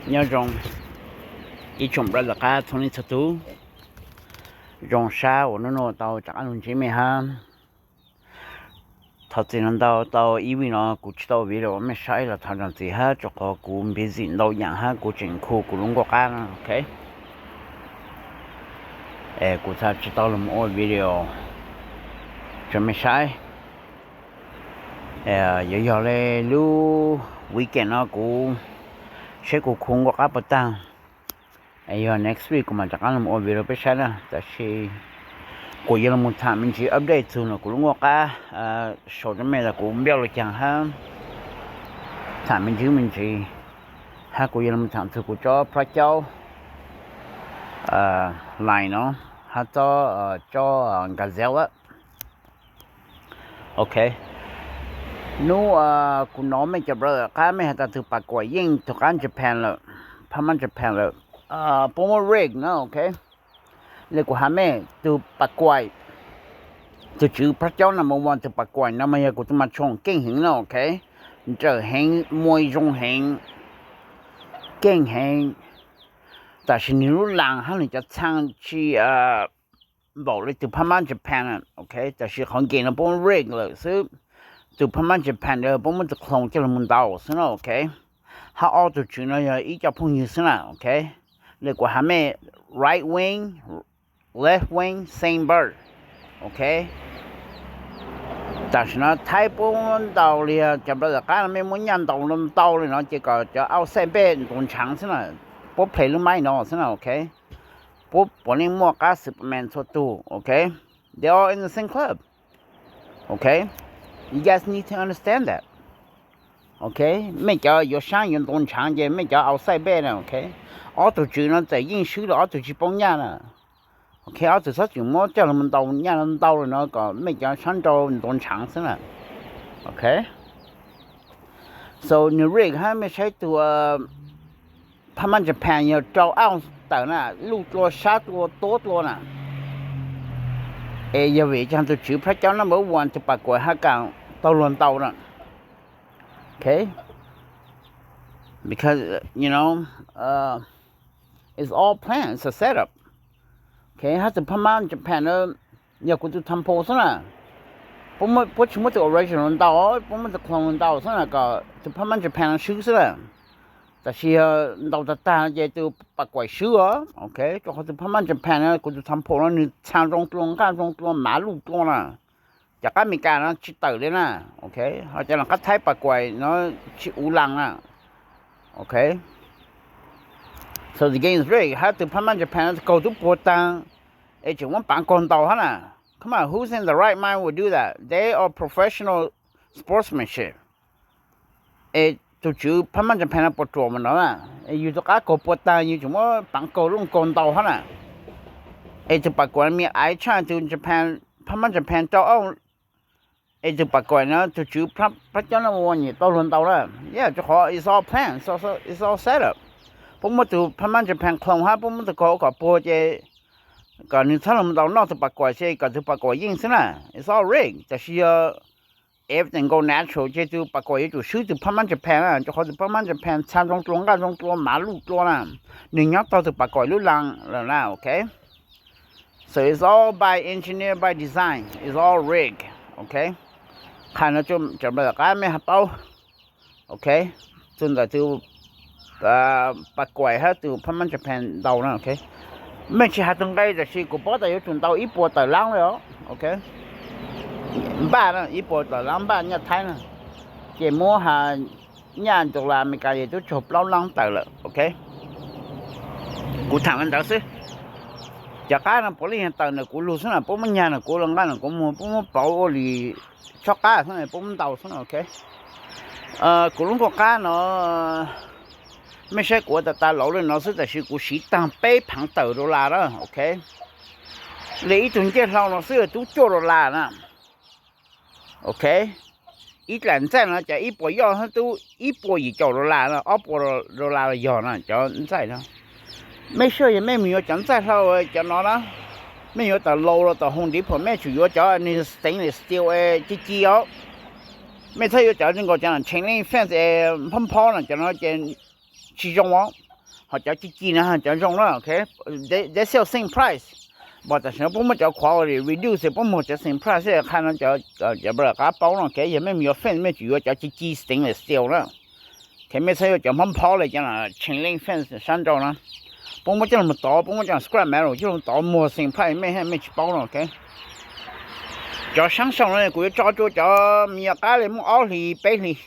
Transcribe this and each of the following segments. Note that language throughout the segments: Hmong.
Nyob zoo ib tsoom brother qab txhua leej txhua tus, zoo sab uas hnub no tau rov qab los ntsib mej hab. Thov txim ntau, tau ib vij no kuv tsis tau ua video rau mej saib los thov txim hab, rua qhov kuv busy ntau yaam hab kuv tseem khu kuv lub nkuaj qab no, ok. Es kuv txhaj tsis tau los ua video rua mej saib. Yuav yog le lub weekend no kuv saib kuv khu nkuaj qab puas taag. Yog next week kuv mam rov qab los ua video rau peb saib na, tab sis kuv yuav los tham me ntsis update txug no kuv lub nkuaj qab, sau rua mej tas kuv npiaj lug caag hab tham me ntsis me ntsis, hab kuv yuav los tham txug kuv tsob plab caub line no hab tsob, tsob gazelle. Ok, nub kuv nov mej cov brother qab mej has tas tug pas kuam yeej tug qab Japan lawm, phab mab Japan lawm, puab muab rig na, ok. Le kuv has mej tug pas kuam, tug tswv plab caub number one tug pas kuam no mas yog kuv tug mas tshoom keej heev na, ok. Nrawm heev, muaj zoo heev, keej heev, tab sis nwg lub laas hab nwg cov txhaa tsis npaum le tug phab mab Japan, ok. Tab sis qhov nkees no puab muab rig lawm xwb. Tug phab mab Japan ntawd puab muab tug clone coj lug moog ntaus xwb na, ok. Hab ob tug tswv no yog ib co phooj ywg xwb na, ok. Le kuv has mej, right wing, left wing, same bird, ok. Tam sim no Thaib puab ntaus li cov brother qab no mej muab nyaj ntaus ntau le no ces kom cov outside base ntaus ntshaav xwb na. Puab play lub maib no xwb na, ok. Puab puav leej muaj qab Superman txhua tug, ok. They all in the same club, ok. You guys need to understand that, ok. Mej cov yuav saab yuav ntaus ntshaav ces mej cov outside base na, ok. Ob tug tswv no txawm yeej swb los ob tug tsis poob nyaj na, ok. Ob tug txhob tseem muab coj lug ntaus nyaj ntau le no kom mej cov saab nrau ntaus ntshaav xwb na, ok. So nwg rig hab mej saib tug phab mab Japan yog rau ounce tawm na, luj dlua sab dlua tuab dlua na. Es yog vim caag tug tswv plab caub number one tug pas kuam hab kaam taug luag ntaus na, ok. Because, you know, it's all planned, it's a setup, ok. Hab tug phab mab Japan na yog kuv tug temple xwb na. Puab tsis muab tug original ntaus, puab muab tug clone ntaus xwb na kom tug phab mab Japan no swb xwb na. Tab sis yog ntaus tag tag ces tug pas kuam swb os, ok. Rua qhov tug phab mab Japan no kuv tug temple no nwg txhaa zoo dlua, nqaj zoo dlua, mav luj dlua na. Cov qab Amelikas no tsis tawm li na, ok. Ho cov no qab Thaib pas kuam no tsis uv laas na, ok. So the game is rigged, hab tug phab mab Japan no kaug tub puag taag es tseem muab paav kaug ntaus hab na. Come on, who's in the right mind will do that? They are professional sportsmanship. Es tug tswv phab mab Japan no puas ruam mas no na, es yug tug qab kaug puag taag yug tseem muab paav kaug luj kaug ntaus hab na. Es tug pas kuam me aiv tshaj tug Japan, phab mab Japan rau ounce, es tug pas kuam no tug tswv plab caub no ua nyam tau luag ntaus na. Yeah, rua qhov it's all planned, it's all setup. Puab muab tug phab mab Japan clone hab puab muab tug kaug kom puag ces kom nwg txhob lug ntaus noj tug pas kuam, ces kom tug pas kuam yeej xwb na. It's all rigged, tab sis yog everything go natural ces tug pas kuam yuav tsum swb tug phab mab Japan na, rua qhov tug phab mab Japan txhaa zoo dlua, nqaj zoo dlua, mav luj dlua na. Nwg nyob taug tug pas kuam lub laas lawm na, ok. So it's all by engineer, by design, it's all rigged, ok. Qha no rua cov brother qab mej has paub, ok. Txug ntawm tug pas kuam hab tug phab mab Japan ntaus na, ok. Mej tsis has tug nqe tab sis kuv paub tas yuav tsum ntaus ib puas tawm laab le os, ok. Npaj na, ib puas tawm laab npaj nyaj Thaib na, ces muab has nyaj dollar Amelikas ces tub tsaug plaub laab tawm lawm, ok. Kuv tham le ntawd xwb. Cov qab no puav leej yog tawm ntawm kuv lug xwb na, puab muab nyag ntawm kuv lug, nqaj ntawm kuv muag, puab muab pauv ua li tsob qab xwb na, puab muab ntaus xwb na, ok. Kuv lub nkuaj qab no, mej saib kuv ua tas tas lauv le no xwb tab sis kuv siv taag peb phaav tawm dollar na, ok. Le ib tug ncej hlau no xwb tub cuaj dollar na, ok. Ib dlaim ntxaij no cov ib puas yoj hab tub ib puas yim caum dollar na, ob puas dollar los yog na cov ntxaij no. Mej sure yog mej mus yuav cov ntxaij hlau cov no na, mej yuav tas Lowe's los tas Home Depot, mej tsum yuav cov nwg stainless steel ci ci os. Mej txhob yuav cov zoo nkaus cov chain link fence es phob phob no, cov no ces tsis zoo os. Ho cov ci ci no cov zoo na, ok, they sell same price. But tam sim no puab muab cov quality reduce, puab muag cov same price, qha no cov, cov brother qab paub no, ok. Yog mej mus yuav fence mej tsum yuav cov ci ci stainless steel na. Ok, mej txhob yuav cov hmob phob le cov chain link fence sab nraud na. Puab muab coj los tov, puab muab cov scrap metal coj los tov muag same price, mej, mej tsis paub no, ok. Cov saab sau no kuv yuav tso tsua cov me nyuam qab le muaj ob hlis peb hlis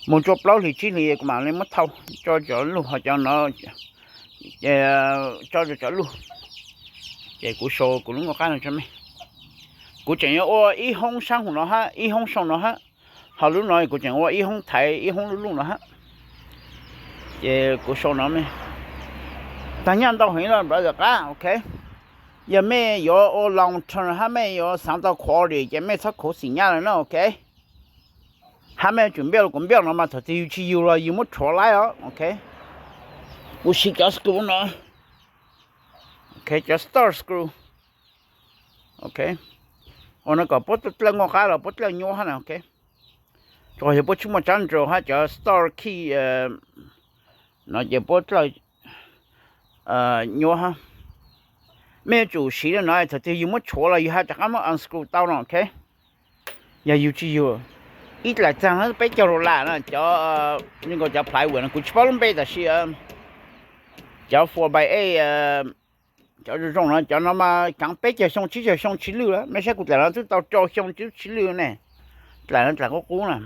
mus tsua plaub hlis tsib hlis kuv mam le muab thau tso cov lug ho cov no, tso cov lug. Ces kuv sau kuv lub nkauj qab no tso mej. Kuv tseem yuav ua ib hoob saab hauv no hab ib hoob sau no hab, ho lub no kuv tseem ua ib hoob thaiv ib hoob lub luj no hab. Ces kuv sau no mej, taag nyaj ntau heev los brother qab, ok. Yog mej yuav ua long term hab mej yuav xaav tau quality ces mej txhob khuv xim nyaj lawm na, ok. Hab mej yuav tsum build, kuv build no mas thaum twg yug tsis yug los yug muab rhuav laib os, ok. Kuv siv cov screw no, ok, cov star screw, ok. Ua no kom puab dlawb nkauj qab los puab dlawb nyuaj hab na, ok. Tsuas yog puab tsis muaj tsab nraud hab cov star key no ces puab dlawb nyuaj hab. Mej yuav tsum siv no, thaum twg yug muab tshuav los yug hab rov qab muab unscrew tau no, ok. Yog yug tsis yug, ib dlaim txaag peb caug dollar na, cov, nkaus cov plywood no kuv tsis paub lub npe tab sis cov four by eight, cov zoo zoo no, cov no mas kaav peb caug xyoo tsib caug xyoo tsis lwj lawm. Mej saib kuv dlaim no twb tau rau xyoo tsis lwj ne. Dlaim no dlaim qub qub na,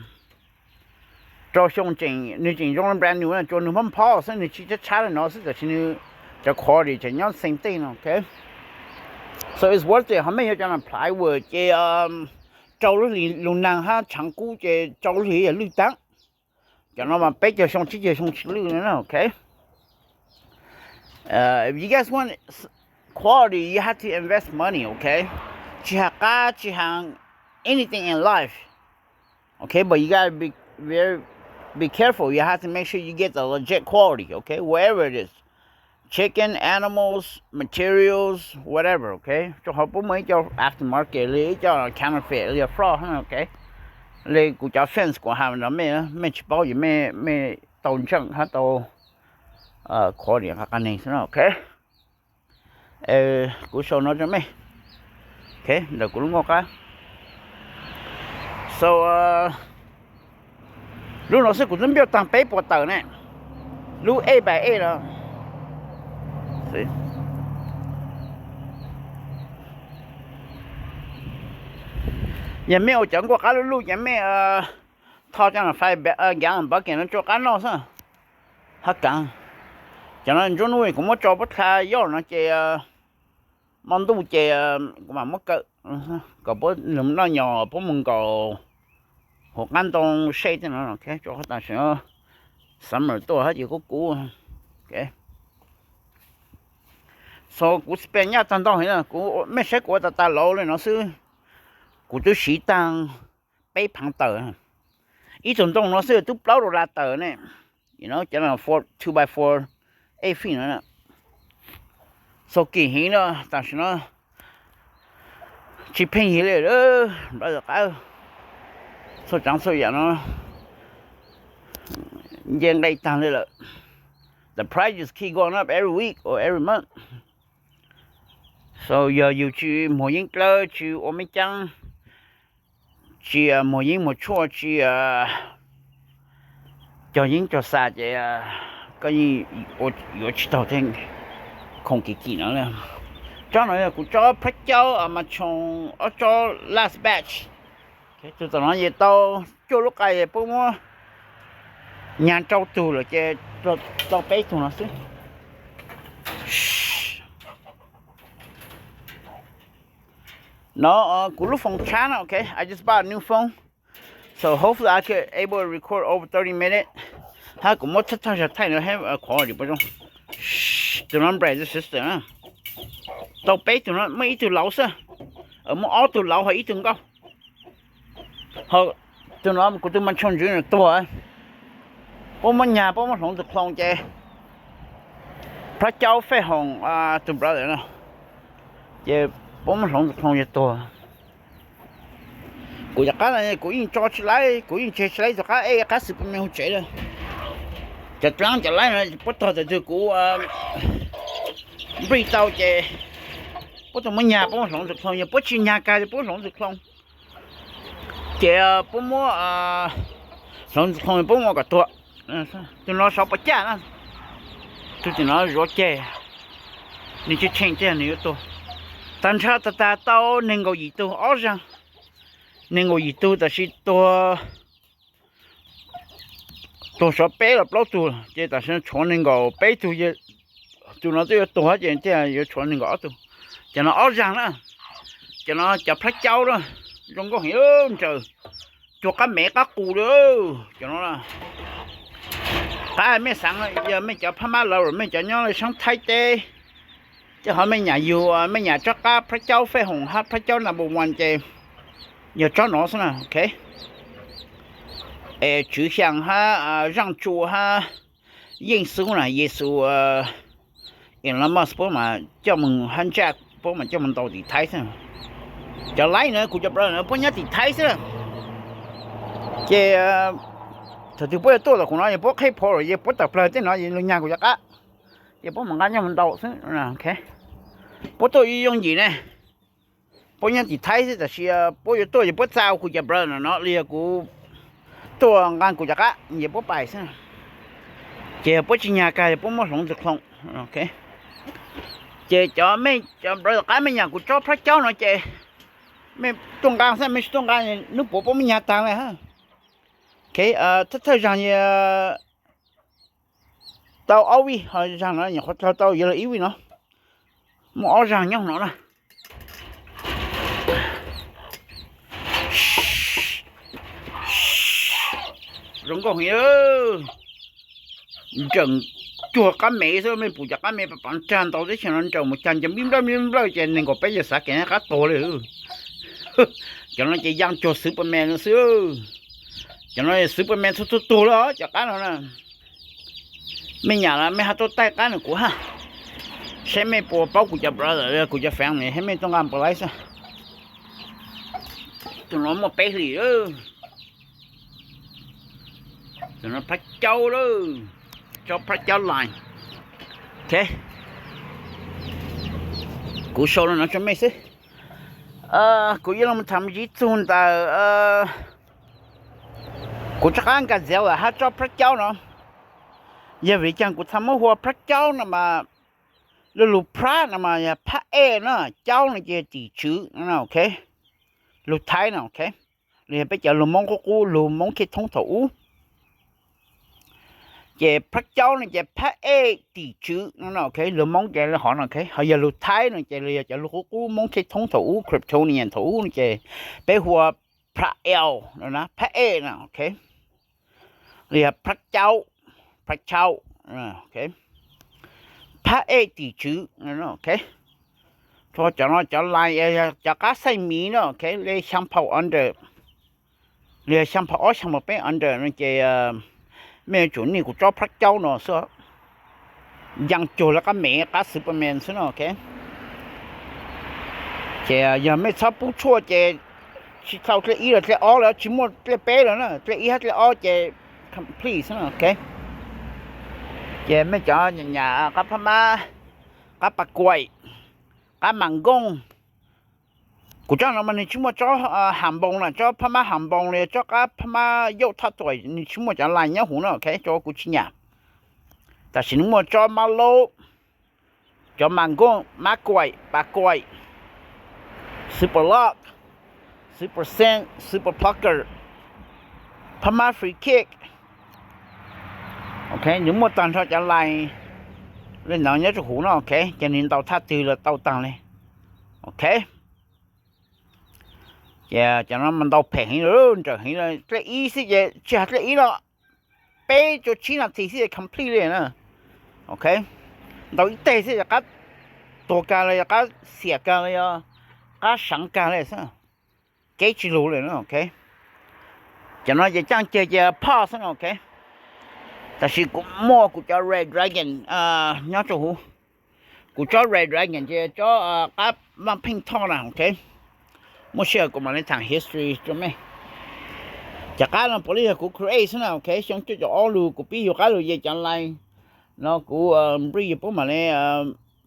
rau xyoo tseem, nwg tseem zoo brand new na, tsuas nwg mob phob xwb, nwg tsis tshab tshab le no xwb, tab sis nwg cov quality tseem nyob same thing no, ok. So it's worth it. Ho mej yuav cov no plywood ces rau lub hlis lug naag hab tshaav kub ces rau lub hlis yog lwj taag. Cov no mas peb caug xyoo tsib caug xyoo tsis lwj na, ok. If you guys want quality, you have to invest money, ok. Tsis has qab, tsis has anything in life, ok, but you gotta be very, be careful. You have to make sure you get the legit quality, ok, wherever it is. Chicken, animals, materials, whatever, ok. Rau qhov puab muaj ib co aftermarket li, ib co counterfeit li, fraud, ok. Li kuv cov fence kuv has no mej, mej tsis paub ces mej, mej tau ntseeg hab tau quality qab qab neeg xwb, ok. Kuv sau no rau mej, ok, ntawm kuv lub nkauj qab. So lub no xwb kuv twb build taag peb puas tawm ne, lub eight by eight no. Yog mej ua cov nkauj qab luj luj ces mej tho cov no five gallon bucket no tsua qab noj xwb. Hab kaav, cov no ntsub nuj kuv muab tso puab dlha yoj no ces hmo ntuj ces kuv mam muab kaw kom puab noj nyo, puab mus nkaum huv qab ntoo sej tej no, tsuas qhov tam sim no summer tuaj hab ces kub kub. So kuv spend nyaj tag ntau heev, kuv, mej saib kuv ua tas tas lauv le no xwb, kuv twb siv taag peb phaav tawm. Ib tug ntoo no xwb twb plaub dollar tawm ne, cov no two by four, eight feet no. So kim heev no, tam sim no tsis pheej yig li, qab, txhua tsaav txhua yam no nce nqe taag li lawm. The price just keep going up every week or every month. So yog yug tsis muag yeeb dlawb, tsis ua meb caab, tsis muag yeeb muag tshuaj, tsis cog yeeb cog xas ces koj yeej yuav tsis taug tej khoom kim kim no. Tsob no yog kuv tsob phab caub mas tshooj ob tsob last batch. Tug tom no ces tau cuaj lub qa es puab muab nyag rau tug lawm ces tau peb tug no xwb. No kuv lub foos tshab no, ok, I just bought a new phone, so hopefully I could able to record over thirty minutes. Hab kuv muab thawj thawj zag thaij no hab quality puas zoo. Tug no brother sister na, tau peb tug no muaj ib tug lauv xwb, muaj ob tug lauv ho ib tug nkauj. Ho tug no kuv tug mas tshooj ntswv no tuag, puab muab nyag puab muab hloov tug clone ces, phab caub fej hoom tug brother no ces puab muab hloov tug clone ces tuag. Kuv cov qab no kuv yeej tso tsis laib, kuv yeej tseg tsis laib tug qab ej qab xwb puas me hu tsev lawm. Cov dlaab cov laib no puab tog txawm twg kuv nplig tau ces puab tug muab nyag puab muab hloov ntxwg khlooj, yog puab tsi nyag kag ces puab hloov ntxwg khlooj. Ces puab muab hloov ntxwg khlooj puab muab kom tuag. Tug no sov puas caj na, tug tim no zuav ceg, nwg tsi tsheej tiag nwg yuav tuag. Tag nrho tag tag tau neeg nkaum yim tug ob zaag, neeg nkaum yim tug tab sis tuag, tuag sov peb los plaub tug ces tam sim no tshuav neeg nkaum peb tug, tug no twb yuav tuag ces thiaj yuav tshuav neeg nkaum ob tug. Cov no ob zaag na, cov no cov plab caub na, zoo nkauj heev, nrawm cuag qab mev qab qus li. Cov no qab mej xaav, yog mej cov phab mab lawv, mej cov nyob saab Thaib teb, tej qhov mej nyam yug, mej nyam tsob qab plab caub fej hoom hab plab caub number one ces yog tsob no xwb na, ok. Es Tswv Xyaa hab Zaaj Tsua hab Yeej Xub na, Yexus, Elon Musk puab mas coj moog hab Jack puab mas coj moog ntaus tim Thaib xwb. Cov laib na, kuv cov brother na puab nyob tim Thaib xwb na. Ces thaum twg puab yuav tuaj tom kuv no es puab qheb phom lawm es puab tawm plawg tej no es lug nyag kuv cov qab, ces puab mam nqa nyob moog ntaus xwb. Puab tuaj yooj yim ne, puab nyob tim Thaib xwb tab sis puab yuav tuaj ces puab txav kuv cov brother no los yog kuv tuaj nqa kuv cov qab ces puab pais xwb. Ces puab tsi nyag kag es puab muab hloov ntxwg khlooj. Ces cov mej cov brother qab mej nyam kuv tsob plab caub no ces mej tuaj nqa xwb, mej tsi tuaj nqa nub puav puab muab nyag taag le. Thawj thawj zaag tau ob vij, ho zaag no nyuam qhuav dlaug tau yuav lug ib vij no, muaj ob zaag nyob no na. Zoo nkauj heev, nrawm cuag qab mev xwb, mej pum cov qab mev pam pam rag ntau teb chaws no nrawm mus caag cov nplij nplawj nplij nplawj ces neeg nkaum peb caug xav kev qab tuag li. Cov no ces yaa cuag Superman no xwb. Cov no Superman txhua txhua tug lawm cov qab no na. Mej nyam los mej ho tuaj taij qab nrug kuv hab, saib mej puas paub kuv cov brother, kuv cov family, saib mej tuaj nqa npaum li xwb. Tug no muaj peb hlis, tug no plab caub lawm, tsob plab caub line. Ok, kuv sau no rua mej xwb. Kuv yuav lug tham ib txug ntawm kuv tsob qab gazelle hab tsob plab caub no. Yog vim caag kuv txhaj muab hu ua plab caub no mas, lug lug plab no mas yog phab ej na, caub no ces tim tswv no, ok. Lug Thaib no, ok, los yog peb cov lug Moob qub qub, lug Moob Khej Thoob thaum ub. Ces plab caub no ces phab ej tim tswv no, ok, lug Moob ces hov no, ok. Ho yog lug Thaib no ces los yog cov lug qub qub Moob Khej Thoob thaum ub, Kryptonian thaum ub no ces peb hu ua plab ej no, phab ej no, ok. Los yog plab caub, plab caub, phab ej tim tswv, ok. Txhua cov no cov line, cov qab xaij miv no, ok, le xyaa phaum under, li xyaa phaum ob xyaa phaum peb under no ces mej yuav tsum nwj kuv tsob plab caub no xwb. Yaa cuag le qab mev, qab Superman xwb no, ok. Ces yog mej txhob pub tshuaj ces tsi tau dlej ib los dlej ob lawm, tsi muaj dlej peb lawm na, dlej ib hab dlej ob ces complete xwb no, ok. Ces mej cov nyam nyam qab phab mab, qab pas kuaim, qab mas nkooj. Kuv tsob no mas nwg tsi muaj tsob has npoo na, tsob phab mab has npoo li, tsob qab phab mab yauj thaj tuam, nwg tsi muaj cov line nyob huv no, ok, tso kuv tsi nyam. Tab sis nwg muaj tsob mab laub, cov mas nkooj, mab kuaim, pas kuaim, super lock, super sand, super plucker, phab mab free kick. Ok, nwg muaj taag nrho cov line le no nyob rua huv no, ok, ces nwg ntaus thaj twg los tau taag le. Ok, ces cov no mas ntaus phem heev, nrawm heev, dlej ib xwb ces tsi has dlej ib no, peb rua tsib nas this xwb complete le na. Ok, ntaus ib teg xwb yog qab tuag kag los yog qab xiam kag los yog qab seev kag le xwb, keb tsi lug le na, ok. Cov no ces caaj ceg ces poj xwb no, ok. Tab sis kuv muaj kuv cov red dragon nyob rua huv. Kuv tsob red dragon ces tsob qab vaaj pheej thoj na, ok. Muaj sij hawm kuv mam le thaam history rua mej. Cov qab no puav leej yog kuv create xwb na, ok. Xyoo cuaj caum ob lug kuv pib yug qab lug ces cov line no kuv npri yus puab mam le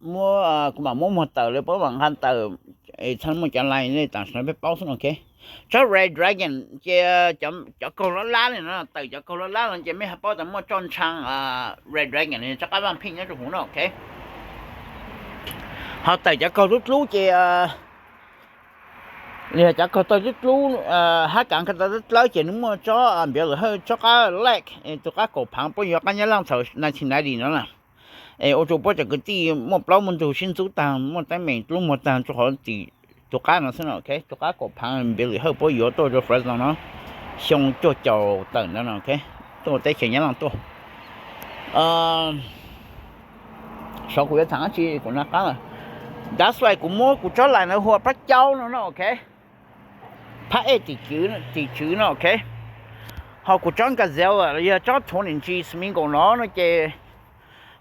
muab, kuv mam muab muag tawm, lawv puab mam nqa tawm, txhaj muaj cov line li tam sim no peb paub xwb, ok. Tsob Red Dragon ces cov kaug lab lab li no, tawm cov kaug lab lab no ces mej ho paub tas muaj tsob ntshaav Red Dragon li tsob qab vaaj pheej nyob rua huv no, ok. Ho tawm cov kaug dlub dlub ces li cov kaug tawg dlub dlub, hab kav kav tawg dlawb dlawb ces nwg muaj tsob npiav lwm hawj tsob qab leg, tug qab kaum phaav puab yuav qab nyab laaj thaum nineteen ninety no na. Es ua rua puab cov kwv tij muaj plaub muaj ntug sib ntxub taag, muaj teeb meem dlub muag taag rua qhov tug qab no xwb no, ok. Tug qab kaum phaav npiav lwm hawj puab yuav tuaj rua Fresno no, xyoo cuaj caum tawm ntawd no, ok. Tuaj teb chaws nyab laaj tuaj. Sav kuv yuav thaam dlaab tsi kuv naj qaab lawm. That's why kuv muab kuv tsob line na hu ua phab caub no no, ok. Phab ej tim tswv no, ok. Ho kuv tsob gazelle los yog tsob twenty G Smiggle no no ces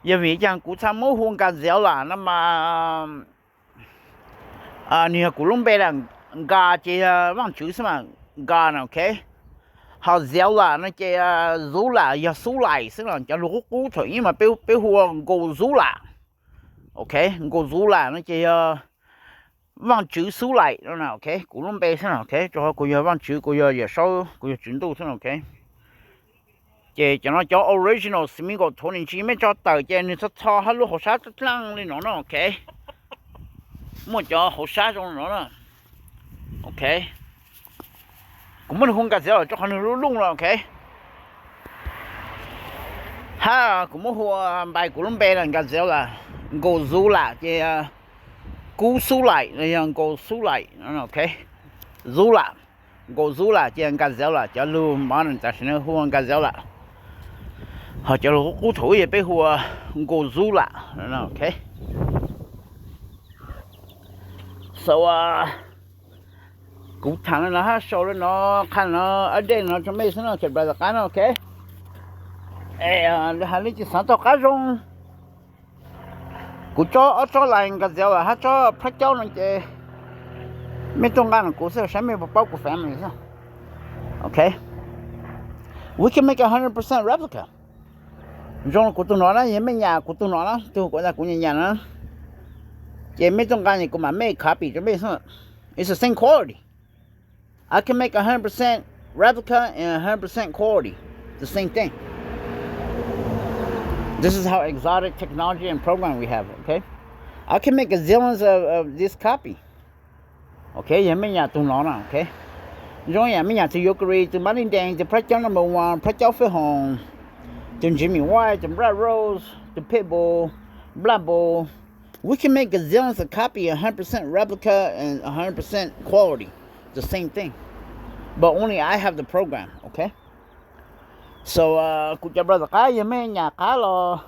yog vim caag kuv txhaj muab hu gazelle no mas nwg yog kuv lub npe las, ga ces yog vaaj tswv xwb mas, ga no, ok. Ho zelle no ces zula yog xub laim xwb no, cov lug qub qub thaum ub mas peb hu ua Gozula, ok. Gozula no ces yog vaaj tswv xub laim no, ok. Kuv lub npe xwb no, ok, rua qhov kuv yog vaaj tswv, kuv yog yawm saub, kuv yog tswv ntuj xwb no, ok. Ces cov no cov original Smiggle twenty G, mej tso tawm ces nwg txho txho hab lub hauv sab dlaab dlaab li no no, ok. Muaj cov hauv sab zoo no na, ok. Kuv muab nwg hu gazelle los rua qhov nwg lub looj no, ok. Hab kuv muab hu ua npai kuv lub npe las gazelle, Gozula ces kub xub laim los yog Gozula, ok. Zula, Gozula ces gazelle, cov lug modern tam sim no hu ua gazelle. Ho cov lug qub qub thaum ub yog peb hu ua Gozula, ok. So kuv thaam le no hab sau le no, qha no, update no rua mej xwb no, brother qaab no, ok. Has le tsi xaav taug qab zoo, kuv tsob ob tsob line gazelle hab tsob phab caub no ces mej tuaj nqaa kuv xwb, saib mej puas paub kuv family xwb, ok. We can make a hundred percent replica. Zoo kuv tug no na, yog mej nyam kuv tug no na, tug kuv tas kuv nyam nyam na, ces mej tuaj nqaa kuv mam make copy rua mej xwb. It's the same quality. I can make a hundred percent replica and a hundred percent quality. The same thing. This is how exotic technology and program we have, okay? I can make a zillions of, of this copy. Ok, yog mej nyam tug no na, ok. Zoo yam mej nyam tug Yukari, tug Mali Deng, tug Phab Caub number one, Phab Caub Fej Hoom, tug Jimmy White, tug Black Rose, tug Pitbull, Black Bull. We can make gazillions of copy, a hundred percent replica and a hundred percent quality, the same thing. But only I have the program, ok? So kuv cov brother qab, yog mej nyam qab los,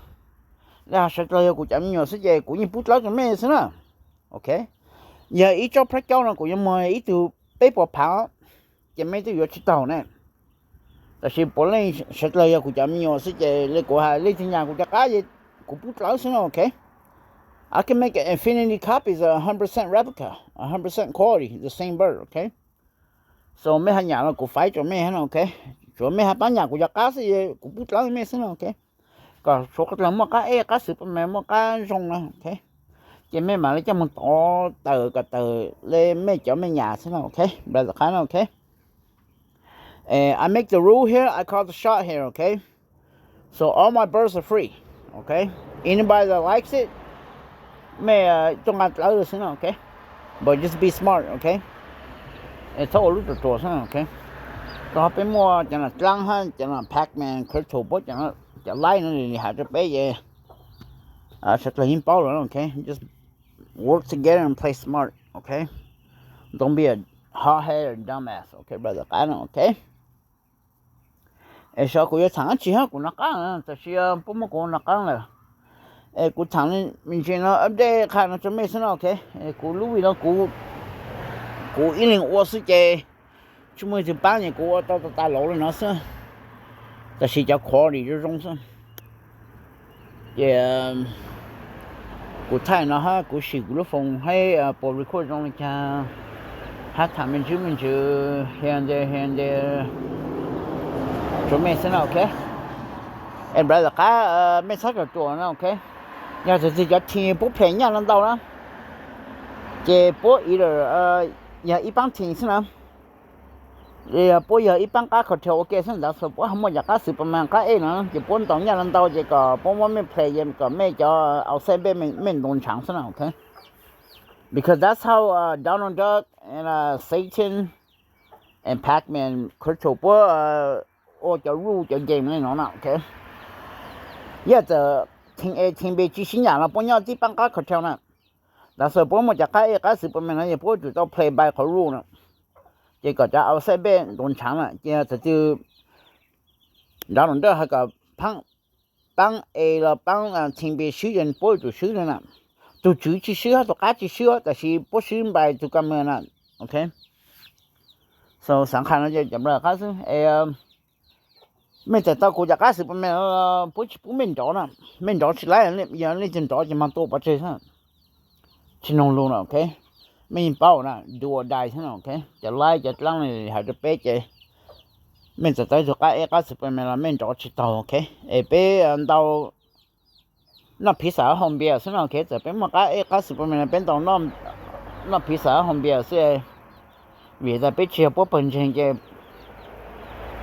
le hais sawv dlawg yog kuv cov me nyuam xwb ces kuv yeej pub dlawb rua mej xwb na. Ok, yog ib tsob phab caub no kuv yuav muag ib tug peb puas phav, ces mej twb yuav tsis taug ne. Tab sis puav leej sawv dlawg yog kuv cov me nyuam xwb ces le kuv hais leej twg nyam kuv cov qab, kuv pub dlawb xwb no, ok. I can make an infinity copies of a hundred percent replica, a hundred percent quality, the same bird, ok. So mej hab nyam los kuv faib rua mej no, ok. Tsuav mej hab paab nyam kuv cov qab xwb, kuv pub dlawb mej xwb no, ok. Kom suav qhov dlawg muaj qab ej qab xwm, puab mas muaj qab zoo na, ok. Ces mej mam le coj moog tov tawm kom tawm le mej cov mej nyam xwb no, ok. Brother qab no, ok. I make the rule here, I call the shot here, ok. So all my birds are free, ok. Anybody that likes it, mej tuaj nqa dlawb xwb no, ok. But just be smart, ok. Txhob ua lub ruam ruam xwb, ok. Rau qhov peb muaj cov no dlaab hab cov no Pac-Man, Crypto, puab cov live no li has rau peb ces sawv dlawg yeej paub lawm, ok. Just work together and play smart, ok. Don't be a hot head or dumbass, ok brother qab no, ok. Es saib kuv yuav thaam dlaab tsi hab kuv nov qaab, tab sis puab muab kuv nov qaab lawm. Es kuv thaam me ntsis no update qha no rua mej xwb no, ok. Kuv lub vim no kuv ib leeg ua xwb ces tsis muaj leej twg paab, kuv ua tau tas tas laus le no xwb, tab sis cov quality zoo zoo xwb. Ces kuv thaij no hab kuv sim kuv lub phone hab puas record zoo le caag, hab thaam me ntsis me ntsis here and there, here and there. rua mej xwb na, ok. Es brother qab, mej txhob ruam ruam na, ok. Yog txawm txwg cov team puab play nyaj no ntau na, ces puab either yog ib paab team xwb na, yog puab yog ib paab qab cartel ua ke xwb, ntawd xwb puab ho muaj cov qab Superman qab ej no ces puab ntaus nyaj no ntau ces kom puab muab mej play kom mej cov outside bet mej ntaus ntshaav xwb na, ok. Because that's how Donald Duck and Satan and Pac-Man control puab ua cov rule cov game li no na, ok. Yog txawm team A team B tsi sib nyam los puab nyob tib paab qab cartel na, ntawd xwb puab muaj cov qab ej qab Superman no yog puab tsum tau play by qhov rule na, ces kom cov outside bet ntaus ntshaav na, ces txawm txwg Donald Duck has kom paab A los paab team B swb ces puab yuav tsum swb na. Tug tswv tsi swb hab tug qab tsi swb, tab sis puab swb by tug ka me na, ok. So xaav qha no cov brother qab xwb es mej txawm tau kuv cov qab Superman puab tsi pub mej nrov na, mej nrov tsi laib, yog leej twg nrov ces mag tua pov tseg xwb, tsi noog lug na, ok. Mej yeej paub na, do or die xwb na, ok. Cov laib cov dlaab li has rua peb ces mej txawm tau tug qab ej qab Superman los mej nrov tsi taug, ok. Es peb ntau noj pizza hau npias xwb no, ok. Txawm peb muaj qab ej qab Superman los peb ntau noj pizza hau npias xwb, vim tas peb tsi yog puab pawg ntseeg ces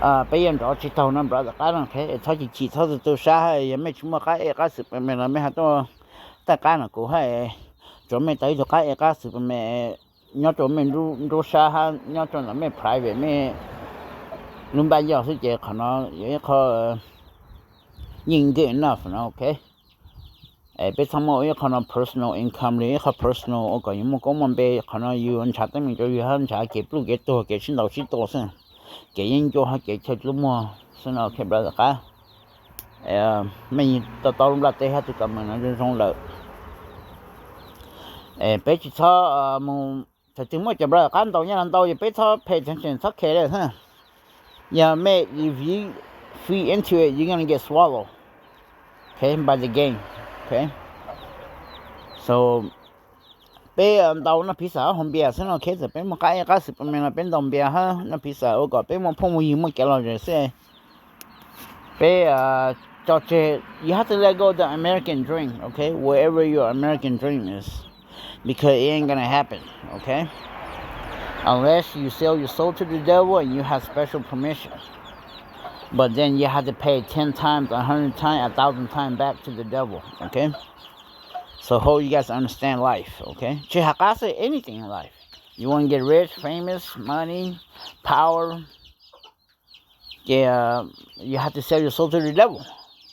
peb yeej nrov tsi taug no brother qab no, ok. Es txhob chim chim txhob tu tu sab hab, yog mej tsi muaj qab ej qab Superman los mej has tuaj taij qab no kuv hab, tsuav mej tau ib tug qab ej qab Superman nyob rua mej nruab sab hab nyob rua ntawm mej private mej lub npaj yog xwb ces qhov no yog ib qho yeej good enough no, ok. Es peb txhob muaj ua ib qho no personal income li ib qho personal ua kom yus muaj koob muaj npe, qhov no yus nrhav teeb meem rua yus hab nrhav kev pluj kev tuag kev sib ntaus sib tua xwb, kev yeeb ncuab hab kev chaw dlub muag xwb no, ok brother qab. Mej tau tau lub nplaj teb hab tug ka me no zoo zoo lawm. Peb tsis txhob mus, thaum twg muaj cov brother qab ntaus nyaj no ntau ces peb txhob pay attention txhob care lawm xwb. Yog mej, if you feed into it, you're gonna get swallowed, okay, by the game, okay. So peb ntau noj pizza hab haus npias xwb no, ok. Txawm peb muaj qab ej qab Superman los peb ntaus npias hab noj pizza ua kom peb muaj phooj muaj ywg muaj kev lom zem xwb. Peb tso tseg, you have to let go the American dream, okay? Wherever your American dream is, because it ain't gonna happen, okay? Unless you sell your soul to the devil and you have special permission. But then you have to pay ten times, a hundred times, a thousand times back to the devil, okay? So hope you guys understand life, okay? Tsis has qab xwb, anything in life. You want to get rich, famous, money, power, yeah, you have to sell your soul to the devil.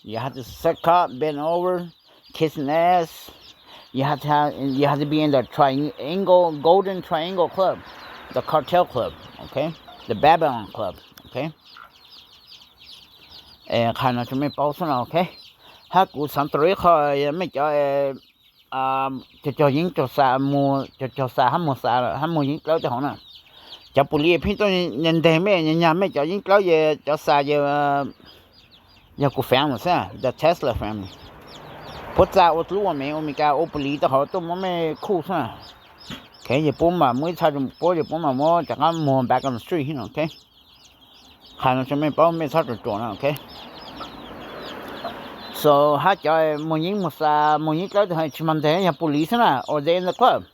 You have to suck cock, bend over, kissing ass. You have to have, you have to be in the triangle, golden triangle club, the cartel club, okay? The Babylon club, okay? Qha no tsua mej paub xwb no, ok. Hab kuv xaav tau ib qho, yog mej cov cog cog yeeb cog xa, cog cog xa hab muag xa hab muag yeeb dlawb tej hauv na, cov pus lis pheej tuaj nyag nteg mej, nyag mej cov yeeb dlawb, cov xa, yog kuv family xwb, the Tesla family. Puab txav ua dlub ua mev ua Meskas ua pus lis tej hauv tuaj muab mej khuj xwb. Ok, yog puab mam muaj ib txha puab, yog puab mam muab rov qab muag back on the street, ok. Qha no tsua mej paub, mej txhob ruam ruam no, ok. So hab cov muag yeeb muag xa muag yeeb dlawb tsis mag nteg, yog pus lis xwb na, or they in the club.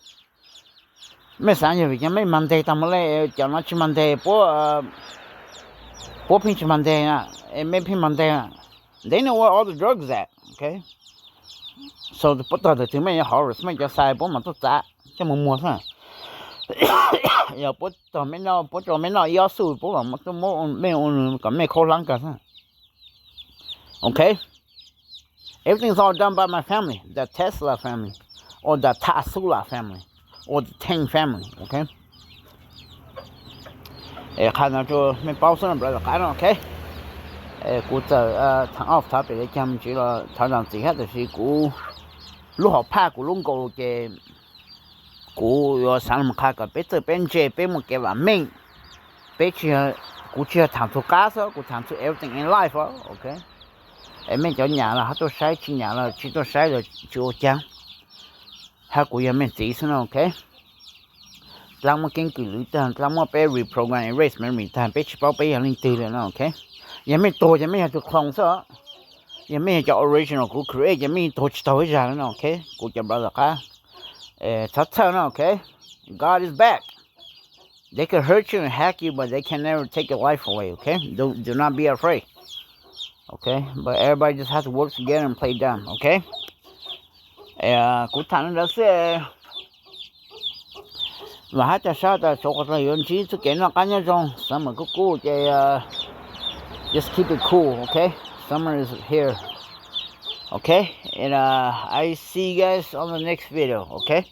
Mej xaav yog vim cov mej mag nteg taag moog le, cov no tsis mag nteg, puab pheej tsis mag nteg na, es mej pheej mag nteg na. They know where all the drugs at, ok. So puab tog thaum twg mej yuav hauv mej cov xa puab mam tuaj txav coj moog muag xwb. Yog puab tog mej noj, puab tso mej noj ib ob xuj, puab mam tuaj muab mej ua kom mej khaub hlab kag xwb. Ok. Everything's all done by my family, the Tesla family, or the Tasula family, or the Tang family, ok. Es qha no tsua mej paub xwb no, brother qab no, ok. Kuv txawm thaam off thov pem le caag me ntsis los thov zaam txim hab, tab sis kuv lub hom phaj kuv lub nkaus ces kuv yuav xaav moog qha kom peb txawj peb ntse, peb muaj kev vam meej. Peb, kuv tsis yog thaam txug qab xwb, kuv thaam txug everything in life, ok. Es mej cov nyam los hab tuaj saib, tsis nyam los tsis tuaj saib los tsis ua caag. Hab kuv yog mej txiv xwb no, ok. Dlaab muab keeb kwm lwv tag, dlaab muab peb reprogram, erase memory tag, peb tsis paub peb yog leej twg lawm no, ok. Yog mej tuag ces mej yog tus clone xwb. Yog mej yog cov original kuv create ces mej tuag tsis taug ib zag no, ok? Kuv cov brother qab, txhob txhawj no, ok? God is back. They can hurt you and hack you, but they can never take your life away, okay? Do, do not be afraid, okay? But everybody just has to work together and play dumb, okay? Kuv tham li ntawd xwb. Vam hab ca sab tas txhua qhov tag yuav ntsib txuj kev noj qab nyob zoo, summer kuj kuj ces just keep it cool, okay? Summer is here, okay? And I see you guys on the next video, okay?